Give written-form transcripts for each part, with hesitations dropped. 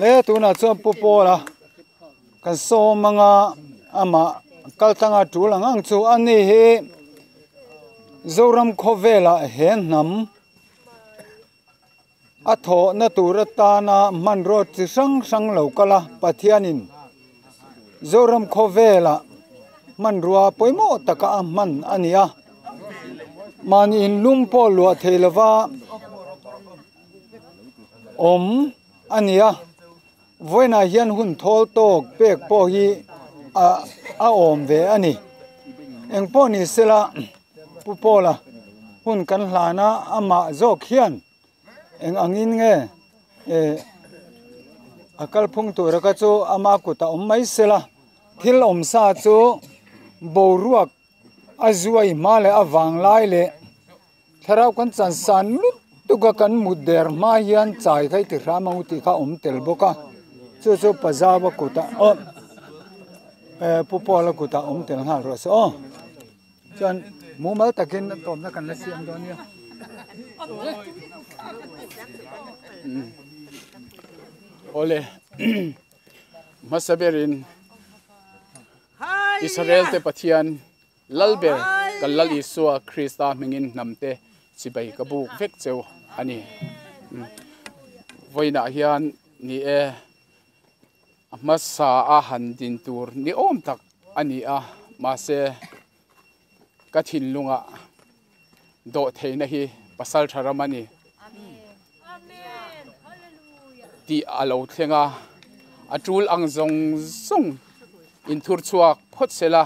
Le tunah chuan Pu Pawla kan sawm anga amah kaltlanga tul ang ang chu a ni hi Zoram khawvelah he hnam a thawhna tur atana hmanraw chi hrang hrang lo kal a Pathianin Zoram khawvelah hmanrua pawimawh taka a hman a ni a mahni inlum pawh luah thei lova awm a ni a vawiinah hian hun thawl tawk pek pawh hi a a awm ve a ni engpawh ni sela Pu Pawla hun kan hlan a amah zawk hian eng angin nge eh a kalphung tura kha chu ama kutah awm mai sela thil awm sa chu boruak a zuai hma leh a vang lai leh thlarau kan chan san lutuk a kan mut der hma hian chai kha i ti hram ang u tih kha a awm tel bawk a chu chu pazawa kutah aw eh pu pawla kutah awm tel nghal rawh se aw. Chuan mumal takin a tawpna kan la siam dawn nia. Awle hmasa berin Israel te Pathian Lalber kan Lal Isua Krista hmingin hnamte chibai ka buk vek cheu a ni. Vawiinah hian ni e A hmasa a han din tur ni awm tak a ni a, mahse ka thinlungah dawhtheihna hi pasal tha ram a ni tih a lo thleng a, a tul ang zawng zawng inthur chhuak phawt sela,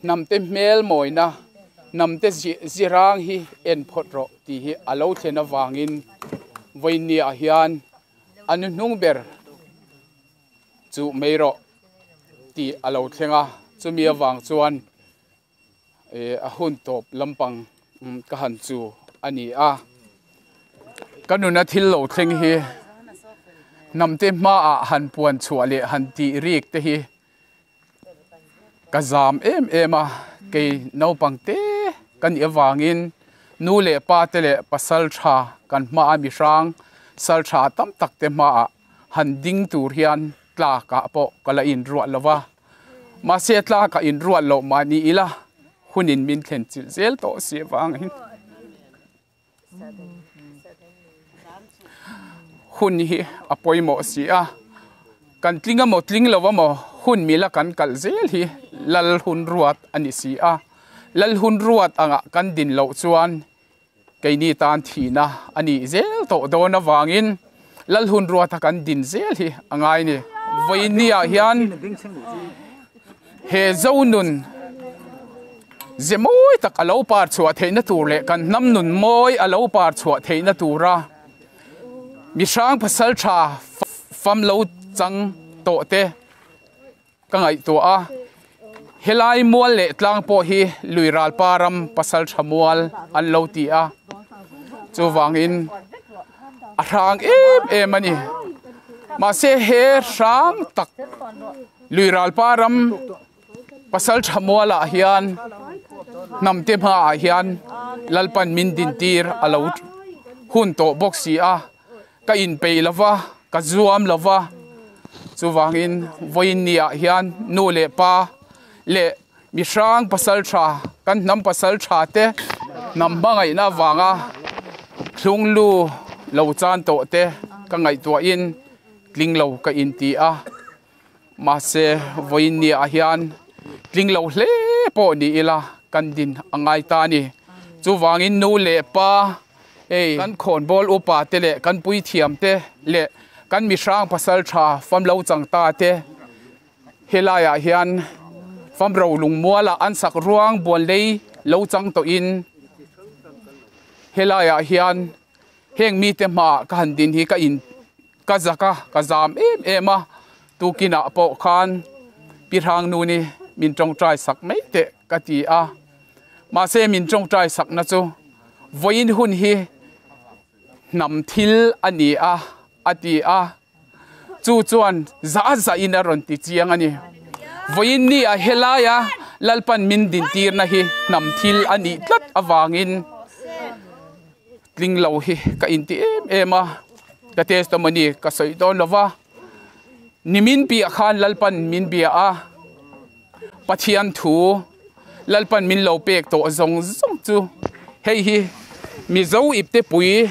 hnamte hmel mawina, hnamte zirang hi en phawt rawh tih hi a lo thlen avangin vawiinniah hian A nu hnung ber chu mei rawh tih a lo thleng a, chumi avang chuan a hun tawp lampang ka han chu a ni a. Ka nuna thil lo thleng hi hnamte hmaah han puan chhuah leh han tih rik te hi Ka zam em em a, kei naupang te ka nih avangin nu leh pa te leh pasal tha kan hmaah mihrang sal tha tam tak te hmaah han ding tur hian tlakah pawh ka la inruat lo va, mahse tlakah inruat loh mah ni ila hunin min thlen chilh zel tawh si avangin. Hun hi a pawimawh si a, kan tling emaw tling lo emaw hun mila kan kalh zel hi lal hun ruat a ni si a, lal hun ruat angah kan din loh chuan keini tan thihna a nih zel tawh dawn avangin lal hun ruata kan din zel hi a ngai a ni. Vawiinniah hian he Zonun. Ze mawi tak a lo par chhuah theihna tur leh kan hnam nun mawi a lo par chhuah theihna tura mihrang pasal tha fam lo chang tawh te ka ngaihtuah a, helai mual leh tlang pawh hi lui ralpa ram pasal tha mual an lo ti a, chuvangin a hrang em em a ni. Mahse he hrang tak lui ralpa ram. Pasal tha mualah hian hnamte hmaah hian Lalpan min dintir a lo hun tawh bawk si a, ka inpeih lo va, ka zuam lo va, chuvangin vawiinniah hian nu leh pa leh mihrang pasal tha kan hnam pasal tha te hnam hmangaihna avanga thlunglu lo chan tawh te ka ngaihtuahin tling lo ka inti a. Mahse, vawiinniah hian tling lo hle pawh ni ila kan din a ngai ta a ni. Chuvangin nu leh pa, hei kan khawnbawl upa te leh kan puithiam te leh kan mihrang pasal tha fam lo chang ta te helaiah hian fam rolung mualah an sak ruang buan lei lo chang tawhin helaiah hian heng mite hmaah ka han din hi ka in Ka zak a, ka zam em em a, tukinah pawh khan Pi Hrangnu-ni min tawngtai sak mai teh ka ti a, mahse min tawngtai sakna chu vawiin hun hi hnam thil a ni a, a ti a, chu chuan zah zahin a rawn ti chiang a ni. Vawiin ni a helaia Lalpan min dintirna hi hnam thil a nih tlat avangin, Tling lo hi ka inti em em a, ka testimony ka sawi dawn lo va. Nimin piah khan Lalpan min bia a, Pathian thu Lalpan min lo pek tawh zawng zawng chu hei hi Mizo ipte pui,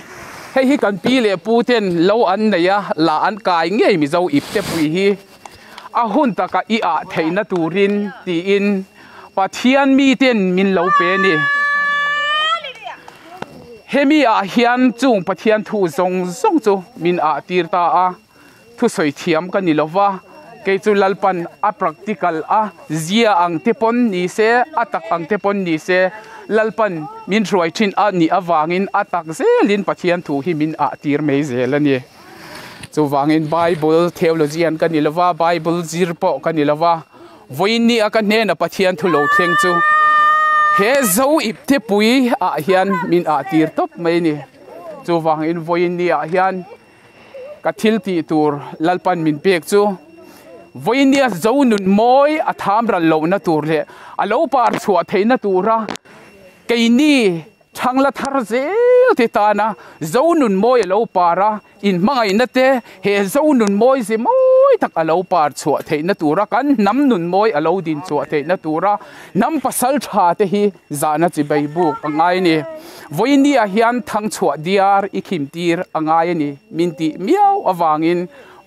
hei hi kan pi leh pu ten lo an nei a, la an kai ngei Mizo ipte pui hi a hun taka i ah theihna turin tiin Pathian miten min lo pe a ni. Hemi ah hian chung Pathian thu zawng zawng chu min ah tir ta a. Thusawi thiam ka ni lova, kei chu Lalpan a practical a zia ang te pawn ni se, a tak ang te pawn ni se, Lalpan min hruai thin a nih avangin a tak zelin Pathian thu hi min ah tir mai zel a ni. Chuvangin Bible theologian ka ni lova, Bible zir pawh ka ni lova, vawiin a ka hnena Pathian thu lo thleng chu he Zo ipte pui ah hian min ah tir tawp mai a ni. Chuvangin vawiin ah hian Ka thil tih tur Lalpan min pek chu vawinia zo nun mawi a tham ral lohna tur leh a lo par chhuah theihna tura keini thang la thar zel te tana zo nun mawi a lo par a, inhmangaihna te he zo nun mawi ze mawi tak a lo par chhuah theihna tura kan hnam nun mawi a lo din chhuah theihna tura hnam pasal tha te hi Zahna chibai buk a ngai a ni. Vawinia hian thangchhuah diar i khim tir a ngai a ni min tih miau avangin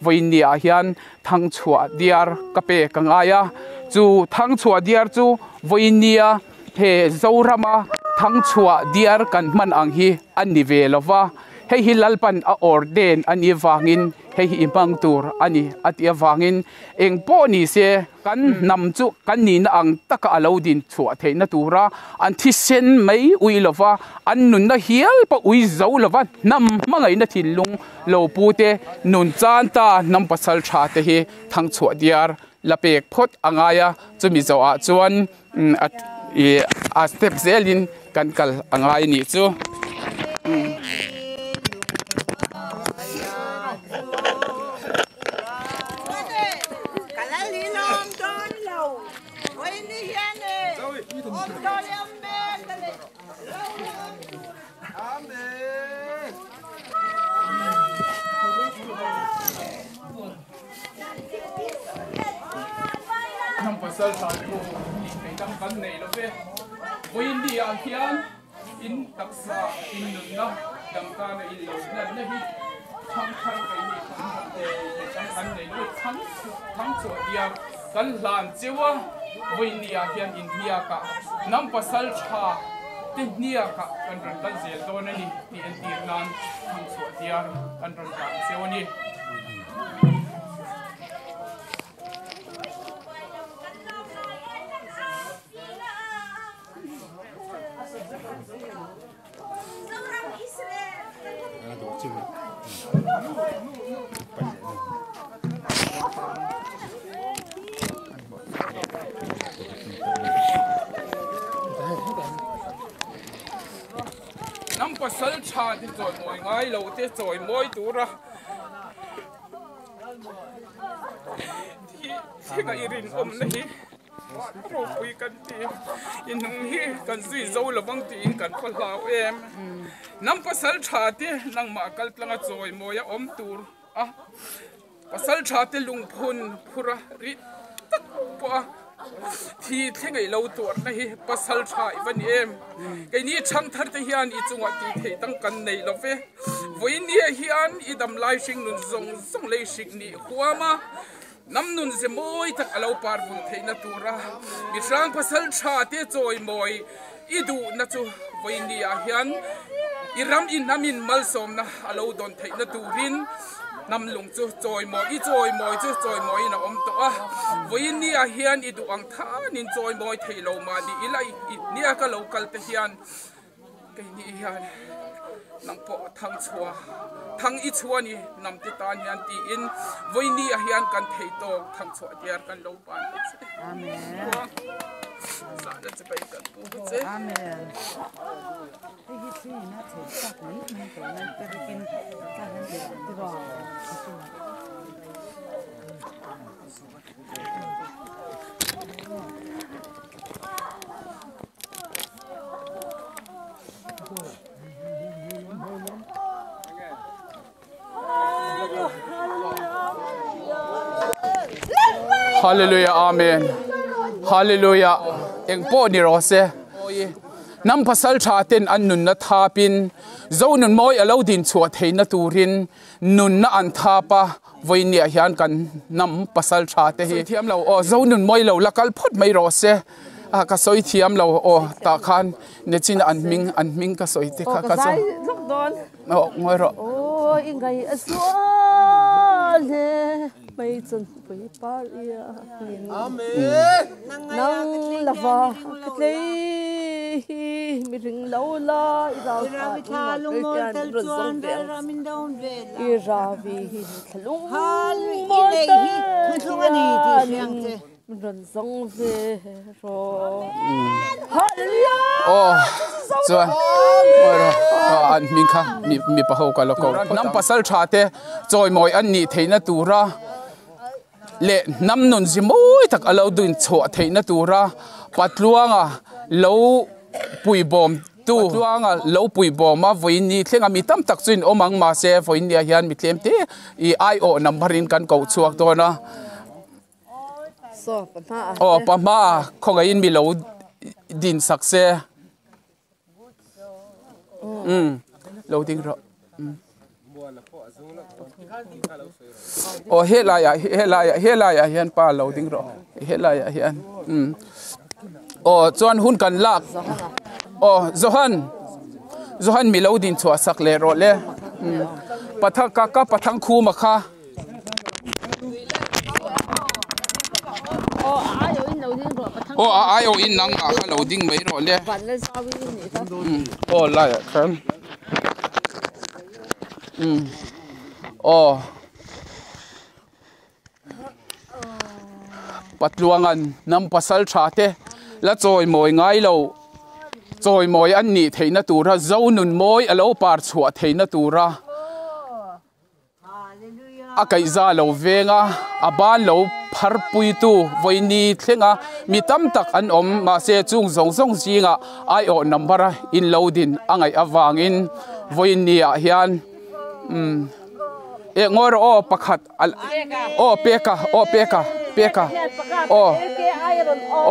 vawinia hian thangchhuah diar ka pek a ngai a. Chu thangchhuah diar chu vawinia he Zorama thangchhuah diar kan hman ang hi a ni ve lo va. Hei hi Lalpan a ordain a nih avangin hei hi i hmang tur a ni a tih avangin eng pawh ni se, Kan hnam chu kan nihna ang taka a lo din chhuah theihna tura an thisen mai ui lova, an nunna hial pawh ui zo lova hnam hmangaihna thinlung lo pute nun chan ta hnam pasal tha te hi thangchhuah diar la pek phawt a ngai a, chumi zawhah chuan a step zelin kan kal a ngai a nih chu. Hnam pasal tha chu tih theih dang kan nei lo ve. Vawiin ni ah hian in taksa in nunna dangkana in lo hlanna hi thang thar kei ni thang thar te tih theih dang kan nei lo ve. Thang thang chhuah diar kan hlan cheu a, vawiin ni ah hian in hniak ah hnam pasal tha te hniak ah kan rawn kal zel dawn a ni tih entir nan thang chhuah diar kan rawn hlan cheu a ni. Hnam pasal tha te chawimawi ngai lo te chawimawi tura Thing a i rinawmna hi ropui kan ti. I hnung hi kan zui zo lovang tiin kan va hlau em. Hnam pasal tha te nangmah kal tlanga chawimawi a awm tur a, pasal tha te lungphun phur a rih tak pawh a thi thleng ei lo tuarna hi pasal tha i va ni em. Keini chhangthar te hian i chungah tih theih dang kan nei lo ve. Vawinia hian i damlai hring nun zawng zawng lei hrik nih huam a, hnam nun ze mawi tak a lo par vun theihna tura mi hrang pasal tha te chawimawi i duhna chu vawinia hian i ram i hnamin malsawmna a lo dawn theihna turin hnam lung chu chawimawi i chawimawi chu chawimawiin a awm tawh a. Vawinia hian i duh ang thanin chawimawi thei lo mahni ila i nia ka lo kal te hian Keini hian nang pawh thang chhuah thang i chhuah ni nam te tan hian tiin vawiini ah hian kan thei tawk thang chhuah diar kan lo ban ta che. Amen. Zahna che bai kan pu ta che. Amen. Hei hi thli in a chhe tak mai mai tawh mai te rekin ta hian ti ti ro. Hallelujah Amen Hallelujah eng pawh ni rawh se hnam pasal tha ten an nunna thapin Zonun mawi a lo din chhuah theihna turin nunna an thap a vawinia hian kan hnam pasal tha te hi thiam lo aw Zonun mawi lo la kal phawt mai rawh se a ka sawi thiam lo aw tah khan nichin an hming an hming ka sawi te kha ka zai lawk dawn aw ngawi rawh aw i ngai a sual he mai chun pui par ia Amen nang lava ka tlei hi mi ring lo la i rau tha lung mawi tel chuan i ravi hi thla lung mawi tel hian Min rawn zawng ve rawh. Hallelujah! Aw chuan an hming kha mipa ho ka la ko. Hnam pasal tha te chawimawi an nih theihna tura leh hnam nun zi mawi tak a lo dun chhuah theihna tura Patluanga lo puibawm tu Patluanga lo puibawm a vawiin thlenga mi tam tak chu in awm ang mahse vawiin nia hian mi tlem te i aiawh number in kan koh chhuak dawn a. Aw pa hma khawngaihin mi lo din sak se umm lo ding rawh umm aw helai ah helai ah helai ah hian pa lo ding rawh helai ah hian umm aw chuan hun kan lak aw Johan Johan mi lo din chhuah sak leh rawh le umm pathak ka ka pathang khuma kha. Aw a ai awh in nang ah kha lo ding mai rawh le aw lai ah khan aw Patluangan hnam pasal tha te la chawimawi ngai lo chawimawi an nih theihna tura Zonun mawi a lo par chhuah theihna tura. A kaihza lo veng a, a ban lo phar puitu vawiini thleng a, mi tam tak an awm. Mahse chung zawng zawng zingah aiawh number a in lo din a ngaih avangin vawiini ah hian umm eh ngawi rawh aw pakhat aw peka aw peka peka aw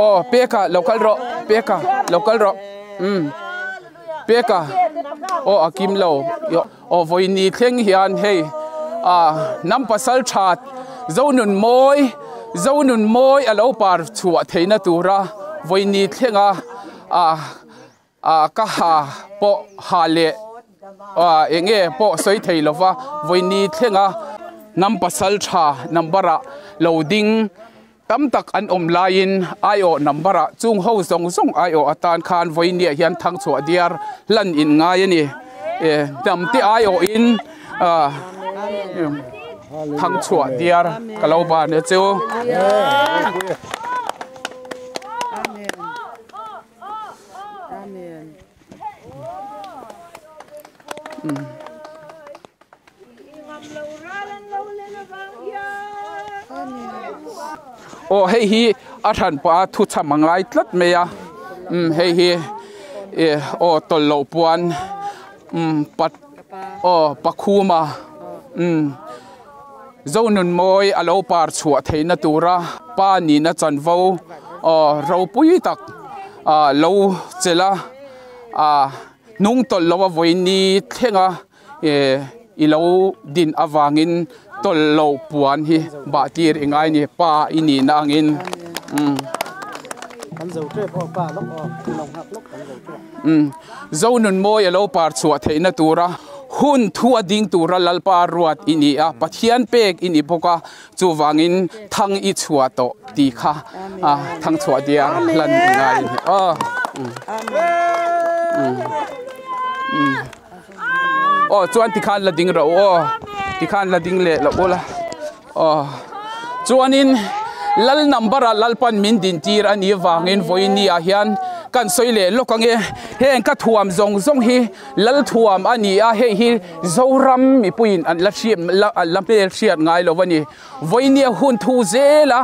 aw peka lo kal rawh peka lo kal rawh umm peka aw a kim lo. Aw vawiini thleng hian hei ah hnam pasal that Zonun mawi Zonun mawi a lo par chhuah theihna tura vawiini thlenga ah ah ka ha pawh ha leh ah eng nge pawh sawi thei lova vawiini thlenga hnam pasal tha number ah lo ding Tam tak an awm laiin aiawh number ah chung ho zawng zawng aiawh atan khan vawinia hian thang chhuah diar hlan in ngai a ni. E hnam te aiawh in ah thang chhuah diar ka lo ban e chu. Aw hei hi a hran pawh a thuchham a ngai tlat mai a umm hei hi ih aw tawlh loh puan umm pat aw pakhuma umm Zonunmawi a lo par chhuah theihna tura pa nihna chanvo aw ropui tak ah lo chelh a ah hnung tawlh loh a vawiin thleng a. Eh i lo din avangin tawlh loh puan hi bah tir i ngai ni pa i nihna angin umm umm Zonunmawi a lo par chhuah theihna tura hun thu a ding tura Lalpa ruat i ni a Pathian pek i ni bawk a chuvangin thang i chhuah tawh tih kha a thang chhuah diar hlan i ngai ni aw umm umm. Aw chuan tikhan la ding rawh u aw tikhan la ding leh loh ula aw chuanin lal number ah lalpan min din tir a nih vangin vawiini ah hian kan sawi leh lawk ange heng ka thuam zawng zawng hi lal thuam a ni a hei hi Zoram mipuiin an la hriat an la hmel hriat ngai lo a ni vawiini hun thu zela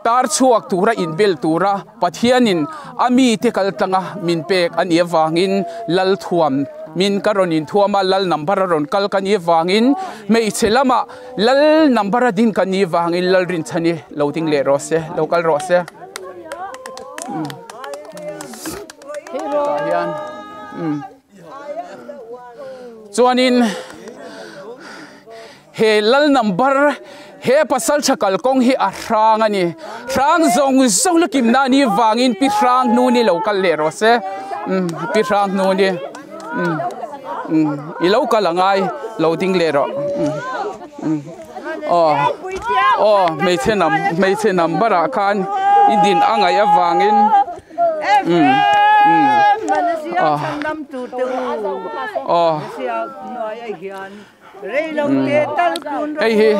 tar chhuak tura inbel tura Pathianin a mite kal tlanga min pek a nih avangin lal thuam. min ka rawn inthuam a, lal number a rawn kal ka nih vangin hmeichhe lamah lal number a din ka nih vangin lal rinchhani lo ding leh rawh se, lo kal rawh se. Tah hian chuanin he lal number he pasal tha kalkawng hi a hrang a ni. Hrang zawng zawng la kim na ni vangin pi hrang hnu ni lo kal leh rawh se. Pi hrang hnu ni i lo kal a ngai lo ding leh rawh. Aw aw hmeichhe nam hmeichhe number ah khan i din a ngaih avangin aw aw. Hei hi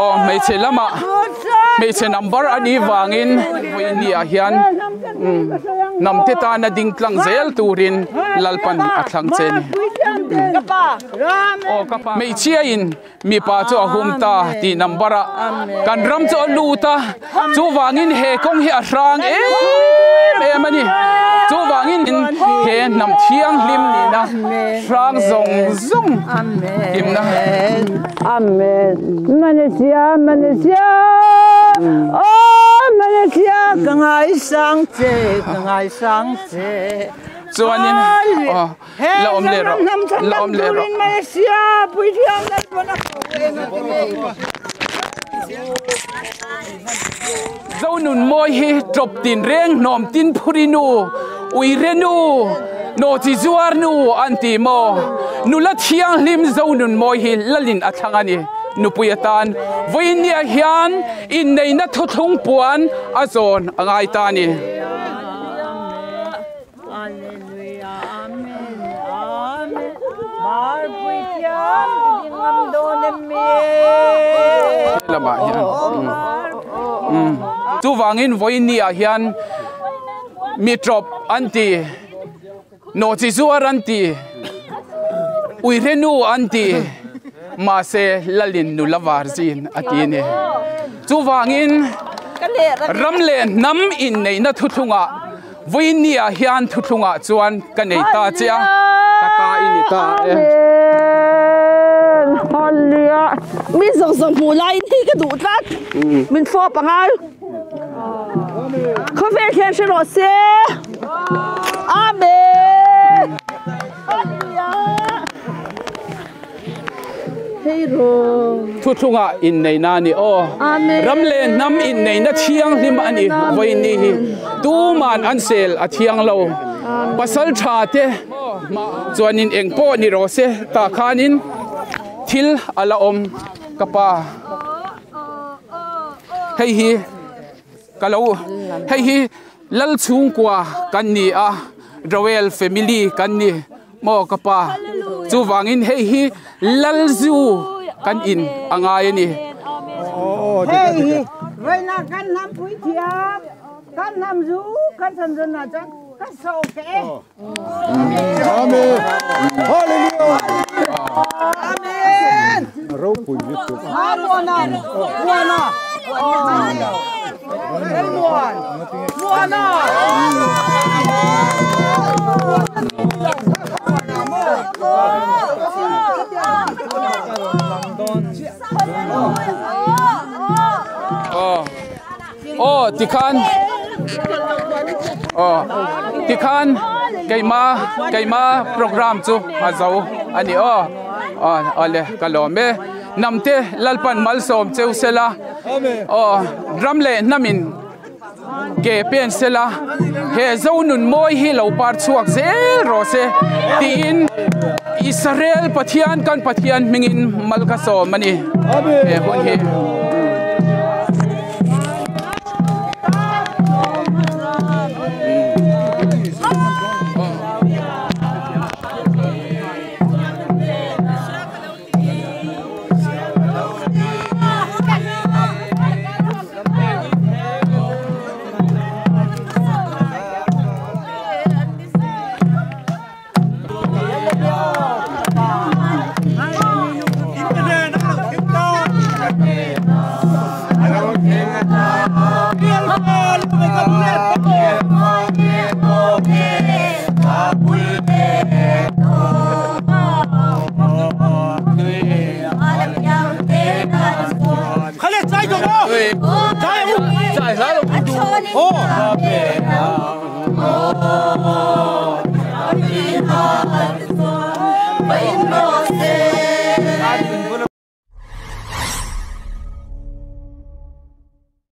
aw hmeichhe lamah hmeichhe number a nih vangin vawiin ah hian hnamte tana ding tlang zel turin Lalpan a thlang che a ni. Aw ka pa hmeichhia in mipa chu a hum ta tih number a kan ram chu a lut a chuvangin he kawng hi a hrang em em a ni chuvangin he hnam thianghlim nihna hrang zawng zawng hlimna Amen Malaysia Malaysia oh Malaysia ka ngaisang che ka ngaisang che chuanin aw la awm leh rawh la awm leh rawh Malaysia puithiam Lalpan a ko eng a ti ngei Zonun mawi hi tawp tin reng hnawm tin phuri nu uire nu nawhchi zuar nu an ti maw nula thianghlim zonun mawi hi lalin a thlang a ni nupui atan vawinia hian inneihna thuthlung puan a zawn a ngai ta a ni. Hallelujah Amen Amen Mar puithiam i ding ngam dawn em mi Lamah hian chuvangin vawiin ah hian mi tawp an ti nawhchi zuar an ti uirenu an ti mahse lalin nula var zin a ti a ni chuvangin ram leh hnam inneihna thuthlungah Vawiin ah hian thuthlungah chuan ka nei ta che a, ka ta i ni ta e. Amen Hallelujah Mi zawng zawng hmuh laiin hi ka duh tlat min fawp a ngai khawvel hian hre rawh se Amen Hallelujah Thuthlungah inneihna a ni aw. Ram leh hnam inneihna thianghlim a ni vawiin hi. Tuman an sel a thiang lo. Pasal tha te chuanin eng pawh ni rawh se tah khanin thil a la awm ka pa. Hei hi ka lo hei hi Lal chhungkua kan ni a, Royal family kan ni. Maw ka pa, chuvangin hei hi Lal zu kan in a ngai a ni. Hei hi vawiinah kan hnam puithiam, kan hnam zu kan chan zawn ah chuan ka sawh ke e. Amen. Hallelujah. Amen. Ropui lutuk. Ha muana, muana. Muan, muana. Aw aw tikhan aw tikhan keima keima program chu a zo a ni aw aw awle ka lawm e namte Lalpan malsawm cheu sela aw ram leh hnamin Ke pen sela he Zonun mawi hi lo par chhuak zel rawh se tiin Israel Pathian kan Pathian hmingin mal ka sawm a ni he hun hi. Zai hla lo duh.